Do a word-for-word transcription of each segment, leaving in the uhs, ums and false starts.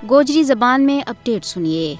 گوجری زبان میں اپڈیٹ سنیے۔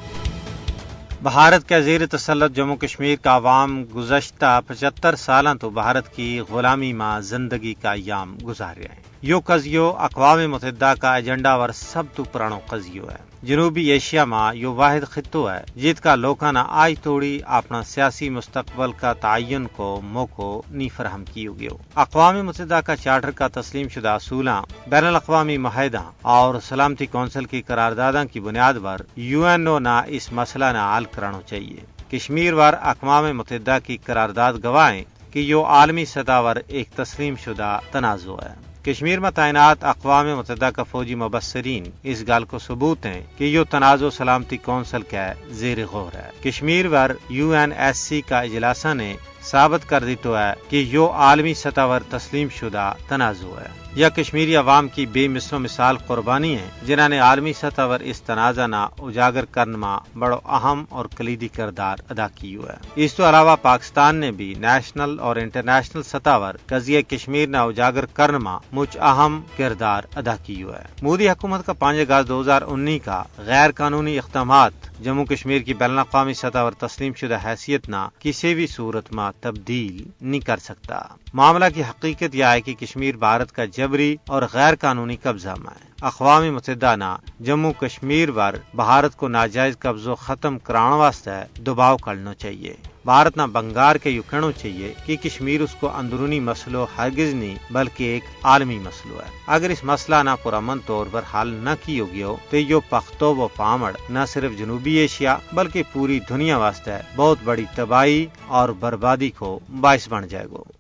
بھارت کے زیر تسلط جموں کشمیر کا عوام گزشتہ پچہتر سالاں تو بھارت کی غلامی ما زندگی کا ایام گزار رہیا ہیں۔ یوہ قضیو اقوام متحدہ کا ایجنڈا ور سب تو پرانو قضیو ہے۔ جنوبی ایشیا ما یوہ واحد خطو ہے جت کا لوکاں نا آج توڑی اپنا سیاسی مستقبل کا تعین کو موقعو نہیں فراہم کیو گیو۔ اقوام متحدہ کا چارٹر کا تسلیم شدہ اصولاں، بین الاقوامی معاہداں اور سلامتی کونسل کی قرارداداں کی بنیاد پر یو این او نا اس مسئلہ نا حل کرانو چاہیے۔ کشمیر ور اقوام متحدہ کی قرارداد گواہیں کہ یوہ عالمی سطح ور ایک تسلیم شدہ تنازعو ہے۔ کشمیر ما تعینات اقوام متحدہ کا فوجی مبصرین اس گل کو ثبوت ہیں کہ یوہ تنازعو سلامتی کونسل کے زیر غور ہے۔ کشمیر ور یو این ایس سی کا اجلاساں نے ثابت کر دیتو ہے کہ یوہ عالمی سطح ور تسلیم شدہ تنازعو ہے۔ یا کشمیری عوام کی بے مثل و مثال قربانی ہیں جنہاں نے عالمی سطح ور اس تنازعہ نا اجاگر کرن ما بڑو اہم اور کلیدی کردار ادا کیو ہے۔ اس تو علاوہ پاکستان نے بھی نیشنل اور انٹرنیشنل سطح ور قضیہ کشمیر نا اجاگر کرن ما مچ اہم کردار ادا کیو ہے۔ مودی حکومت کا پانچ اگست دو ہزار انی کا غیر قانونی اقدامات جموں کشمیر کی بین الاقوامی سطح ور تسلیم شدہ حیثیت نا کسی بھی صورت ما تبدیل نہیں کر سکتا۔ معاملہ کی حقیقت یا ہے کہ کشمیر بھارت کا جبری اور غیر قانونی قبضہ ما ہے۔ اقوام متحدہ نا جموں کشمیر ور بھارت کو ناجائز قبضو ختم کران واسطے دباؤ کرنو چاہیے۔ بھارت نا بنگار کے یوہ کہنو چاہیے کہ کشمیر اس کو اندرونی مسئلو ہرگز نہیں بلکہ ایک عالمی مسئلو ہے۔ اگر اس مسئلہ نا پرامن طور پر حل نہ کیو گیو تو یوہ پختو و پامڑ نہ صرف جنوبی ایشیا بلکہ پوری دنیا واسطے بہت بڑی تباہی اور بربادی کو باعث بن جائے گو۔